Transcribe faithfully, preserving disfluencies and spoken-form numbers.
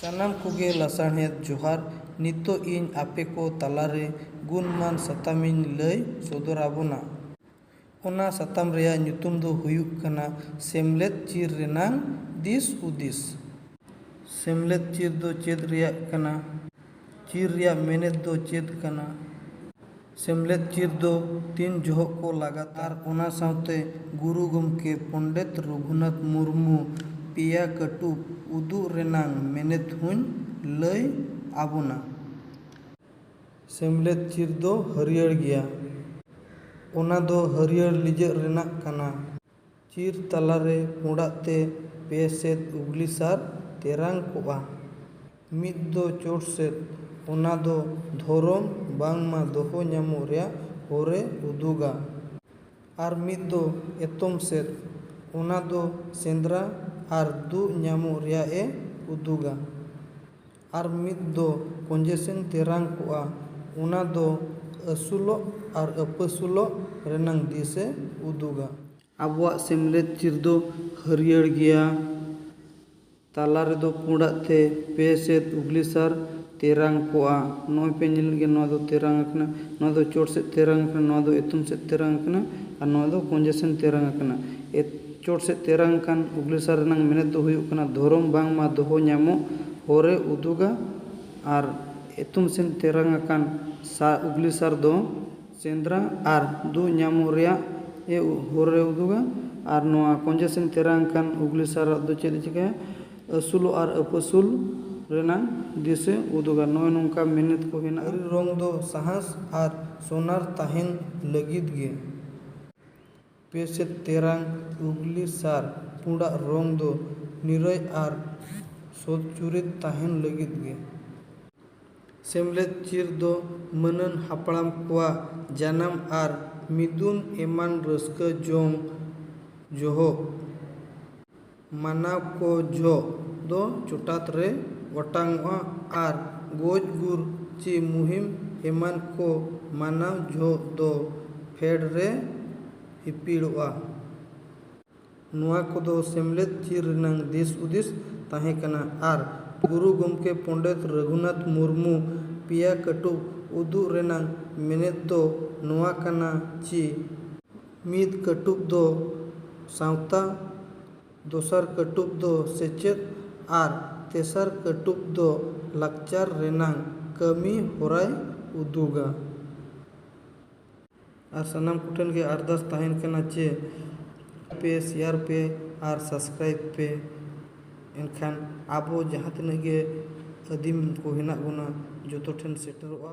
ᱥᱟᱱᱟᱢ ᱠᱚᱜᱮ ᱞᱟᱥᱟᱲᱦᱮᱫ ᱡᱚᱦᱟᱨ᱾ ᱱᱤᱛᱚᱜ ᱤᱧ ᱟᱯᱮ ᱠᱚ ᱛᱟᱞᱟᱨᱮ ᱜᱩᱱᱢᱟᱱ ᱥᱟᱛᱟᱢᱤᱧ ᱞᱟᱹᱭ ᱥᱚᱫᱚᱨ ᱟᱵᱚᱱᱟ᱾ ᱚᱱᱟ ᱥᱟᱛᱟᱢ ᱨᱮᱭᱟᱜ ᱧᱩᱛᱩᱢ ᱫᱚ ᱦᱩᱭᱩᱜ ᱠᱟᱱᱟ ᱥᱮᱢᱞᱮᱫ ᱪᱤᱨ ᱨᱮᱱᱟᱝ ᱫᱤᱥ ᱦᱩᱫᱤᱥ᱾ ᱥᱮᱢᱞᱮᱫ ᱪᱤᱨ ᱫᱚ ᱪᱮᱫ ᱨᱮᱭᱟᱜ ᱠᱟᱱᱟ? ᱪᱤᱨ ᱨᱮᱭᱟᱜ ᱢᱮᱱᱮᱛ ᱫᱚ ᱪᱮᱫ ᱠᱟᱱᱟ? ᱥᱮᱢᱞᱮᱫ ᱪᱤᱨ ᱫᱚ ᱛᱤᱱ ᱡᱚᱦᱚᱜ ᱠᱚ ᱞᱟᱜᱟᱛᱟᱨ, ᱚᱱᱟ ᱥᱟᱶᱛᱮ ᱜᱩᱨᱩ ᱜᱚᱢᱠᱮ ᱯᱚᱱᱰᱤᱛ ᱨᱚᱜᱷᱩᱱᱟᱛᱷ ᱢᱩᱨᱢᱩ ᱯᱮᱭᱟ ᱠᱟᱹᱴᱩᱵ ᱩᱫᱩᱜ ᱨᱮᱱᱟᱝ ᱢᱮᱱᱮᱛ ᱦᱚᱸᱧ ᱞᱟᱹᱭ ᱟᱵᱚᱱᱟ᱾ ᱥᱮᱢᱞᱮᱫ ᱪᱤᱨ ᱫᱚ ᱦᱟᱹᱨᱭᱟᱹᱲ ᱜᱮᱭᱟ᱾ ᱚᱱᱟ ᱫᱚ ᱦᱟᱹᱨᱭᱟᱹᱲ ᱞᱤᱡᱟᱹᱜ ᱨᱮᱱᱟᱜ ᱠᱟᱱᱟ᱾ ᱪᱤᱨ ᱛᱟᱞᱟᱨᱮ ᱯᱩᱸᱰᱟᱜ ᱛᱮ ᱯᱮ ᱥᱮᱫ ᱩᱜᱽᱞᱤ ᱥᱟᱨ ᱛᱮᱨᱟᱝ ᱠᱚᱜᱼᱟ᱾ ᱢᱤᱫ ᱫᱚ ᱪᱚᱴ ᱥᱮᱫ, ᱚᱱᱟ ᱫᱚ ᱫᱷᱚᱨᱚᱢ ᱵᱟᱝᱢᱟ ᱫᱚᱦᱚ ᱧᱟᱢᱚᱜ ᱨᱮᱭᱟᱜ ᱦᱚᱨᱮ ᱩᱫᱩᱜᱟ᱾ ᱟᱨ ᱢᱤᱫ ᱫᱚ ᱮᱛᱚᱢ ᱥᱮᱫ, ᱚᱱᱟ ᱫᱚ ᱥᱮᱸᱫᱽᱨᱟ ᱟᱨ ᱫᱩᱜ ᱧᱟᱢᱚᱜ ᱨᱮᱭᱟᱜ ᱮ ᱩᱫᱩᱜᱟ᱾ ᱟᱨ ᱢᱤᱫ ᱫᱚ ᱠᱚᱧᱡᱮᱥᱮᱱ ᱛᱮᱨᱟᱝ ᱠᱚᱜᱼᱟ, ᱚᱱᱟ ᱫᱚ ᱟᱹᱥᱩᱞᱚᱜ ᱟᱨ ᱟᱹᱯᱟᱹᱥᱩᱞᱚᱜ ᱨᱮᱱᱟᱝ ᱫᱤᱥ ᱮ ᱩᱫᱩᱜᱟ᱾ ᱟᱵᱚᱣᱟᱜ ᱥᱮᱢᱞᱮᱫ ᱪᱤᱨ ᱫᱚ ᱦᱟᱹᱨᱭᱟᱹᱲ ᱜᱮᱭᱟ᱾ ᱛᱟᱞᱟ ᱨᱮᱫᱚ ᱯᱩᱸᱰᱟᱜ ᱛᱮ ᱯᱮ ᱥᱮᱫ ᱩᱜᱽᱞᱤ ᱥᱟᱨ ᱛᱮᱨᱟᱝ ᱠᱚᱜᱼᱟ᱾ ᱱᱚᱜᱼᱚᱭ ᱯᱮ ᱧᱮᱞᱮᱫ ᱜᱮᱭᱟ, ᱱᱚᱣᱟ ᱫᱚ ᱛᱮᱨᱟᱝ ᱟᱠᱟᱱᱟ, ᱱᱚᱣᱟ ᱫᱚ ᱪᱚᱴ ᱥᱮᱫ ᱛᱮᱨᱟᱝ ᱟᱠᱟᱱᱟ, ᱱᱚᱣᱟ ᱫᱚ ᱮᱛᱚᱢ ᱥᱮᱫ ᱛᱮᱨᱟᱝ ᱟᱠᱟᱱᱟ, ᱟᱨ ᱱᱚᱣᱟ ᱫᱚ ᱠᱚᱧᱡᱮᱥᱮᱱ ᱛᱮᱨᱟᱝ ᱟᱠᱟᱱᱟ᱾ ᱮᱛ-, ᱪᱚᱴ ᱥᱮᱫ ᱛᱮᱨᱟᱝ ᱟᱠᱟᱱ ᱩᱜᱽᱞᱤ ᱥᱟᱨ ᱨᱮᱱᱟᱝ ᱢᱮᱱᱮᱛ ᱫᱚ ᱦᱩᱭᱩᱜ ᱠᱟᱱᱟ, ᱫᱷᱚᱨᱚᱢ ᱵᱟᱝᱢᱟ ᱫᱚᱦᱚ ᱧᱟᱢᱚᱜ ᱦᱚᱨᱮ ᱩᱫᱩᱜᱟ, ᱟᱨ ᱮᱛᱚᱢ ᱥᱮᱱ ᱛᱮᱨᱟᱝ ᱟᱠᱟᱱ ᱥᱟ-, ᱩᱜᱽᱞᱤ ᱥᱟᱨ ᱫᱚ ᱥᱮᱸᱫᱽᱨᱟ ᱟᱨ ᱫᱩᱜ ᱧᱟᱢᱚᱜ ᱨᱮᱭᱟᱜ ᱮ ᱩ-, ᱦᱚᱨ ᱨᱮ ᱩᱫᱩᱜᱟ᱾ ᱟᱨ ᱱᱚᱣᱟ ᱠᱚᱧᱡᱮᱥᱮᱱ ᱛᱮᱨᱟᱝ ᱟᱠᱟᱱ ᱩᱜᱽᱞᱤ ᱥᱟᱨ ᱫᱚ ᱪᱮᱫ ᱮ ᱪᱤᱠᱟᱹᱭᱟ? ᱟᱹᱥᱩᱞᱚᱜ ᱟᱨ ᱟᱹᱯᱟᱹᱥᱩᱞ ᱨᱮᱱᱟᱝ ᱫᱤᱥᱟᱹ ᱩᱫᱩᱜᱟ᱾ ᱱᱚᱜᱼᱚᱭ ᱱᱚᱝᱠᱟ ᱢᱮᱱᱮᱛ ᱠᱚ ᱦᱮᱱᱟᱜᱼᱟ᱾ ᱟᱹᱨᱤ ᱨᱚᱝ ᱫᱚ ᱥᱟᱦᱟᱸᱥ ᱟᱨ ᱥᱚᱱᱟᱨ ᱛᱟᱦᱮᱱ ᱞᱟᱹᱜᱤᱫ ᱜᱮ᱾ ᱯᱮ ᱥᱮᱫ ᱛᱮᱨᱟᱝ ᱩᱜᱽᱞᱤ ᱥᱟᱨ ᱯᱩᱸᱰᱟᱜ ᱨᱚᱝ ᱫᱚ ᱱᱤᱨᱟᱹᱭ ᱟᱨ ᱥᱚᱛ ᱪᱩᱨᱤᱛ ᱛᱟᱦᱮᱱ ᱞᱟᱹᱜᱤᱫ ᱜᱮ᱾ ᱥᱮᱢᱞᱮᱫ ᱪᱤᱨ ᱫᱚ ᱢᱟᱹᱱᱟᱱ ᱦᱟᱯᱲᱟᱢ ᱠᱚᱣᱟᱜ ᱡᱟᱱᱟᱢ ᱟᱨ ᱢᱤᱫᱩᱱ ᱮᱢᱟᱱ ᱨᱟᱹᱥᱠᱟᱹ ᱡᱚᱝ ᱡᱚᱦᱚᱜ ᱢᱟᱱᱟᱣ ᱠᱚ ᱡᱚᱦᱚᱜ ᱫᱚ ᱪᱚᱴᱟᱛ ᱨᱮ ᱚᱴᱟᱝᱚᱜᱼᱟ ᱟᱨ ᱜᱚᱡ ᱜᱩᱨ ᱪᱮ ᱢᱩᱦᱤᱢ ᱮᱢᱟᱱ ᱠᱚ ᱢᱟᱱᱟᱣ ᱡᱚᱦᱚᱜ ᱫᱚ ᱯᱷᱮᱰ ᱨᱮ ᱦᱤᱯᱤᱲᱚᱜᱼᱟ᱾ ᱱᱚᱣᱟ ᱠᱚᱫᱚ ᱥᱮᱢᱞᱮᱫ ᱪᱤᱨ ᱨᱮᱱᱟᱝ ᱫᱤᱥ ᱦᱩᱫᱤᱥ ᱛᱟᱦᱮᱸ ᱠᱟᱱᱟ ᱟᱨ ᱜᱩᱨᱩ ᱜᱚᱢᱠᱮ ᱯᱚᱸᱰᱮᱛ ᱨᱟᱹᱜᱷᱩᱱᱟᱛᱷ ᱢᱩᱨᱢᱩ ᱯᱮᱭᱟ ᱠᱟᱹᱴᱩᱵ ᱩᱫᱩᱜ ᱨᱮᱱᱟᱜ ᱢᱮᱱᱮᱫ ᱫᱚ ᱱᱚᱣᱟ ᱠᱟᱱᱟ ᱪᱤ ᱢᱤᱫ ᱠᱟᱹᱴᱩᱵ ᱫᱚ ᱥᱟᱶᱛᱟ, ᱫᱚᱥᱟᱨ ᱠᱟᱹᱴᱩᱵ ᱫᱚ ᱥᱮᱪᱮᱫ ᱟᱨ ᱛᱮᱥᱟᱨ ᱠᱟᱹᱴᱩᱵ ᱫᱚ ᱞᱟᱠᱪᱟᱨ ᱨᱮᱱᱟᱜ ᱠᱟᱹᱢᱤ ᱦᱚᱨᱟᱭ ᱩᱫᱩᱜᱟ᱾ ᱟᱨ ᱥᱟᱱᱟᱢ ᱠᱚᱴᱷᱮᱱ ᱜᱮ ᱟᱨᱫᱟᱥ ᱛᱟᱦᱮᱱ ᱠᱟᱱᱟ ᱡᱮ ᱯᱮ, ᱥᱮᱭᱟᱨ ᱯᱮ ᱟᱨ ᱥᱟᱵᱥᱠᱨᱟᱭᱤᱵ ᱯᱮ᱾ ᱮᱱᱠᱷᱟᱱ ᱟᱵᱚ ᱡᱟᱦᱟᱸ ᱛᱤᱱᱟᱹᱜ ᱜᱮ ᱟᱹᱫᱤᱢ ᱠᱚ ᱦᱮᱱᱟᱜ ᱵᱚᱱᱟ, ᱡᱚᱛᱚ ᱴᱷᱮᱱ ᱥᱮᱴᱮᱨᱚᱜᱼᱟ᱾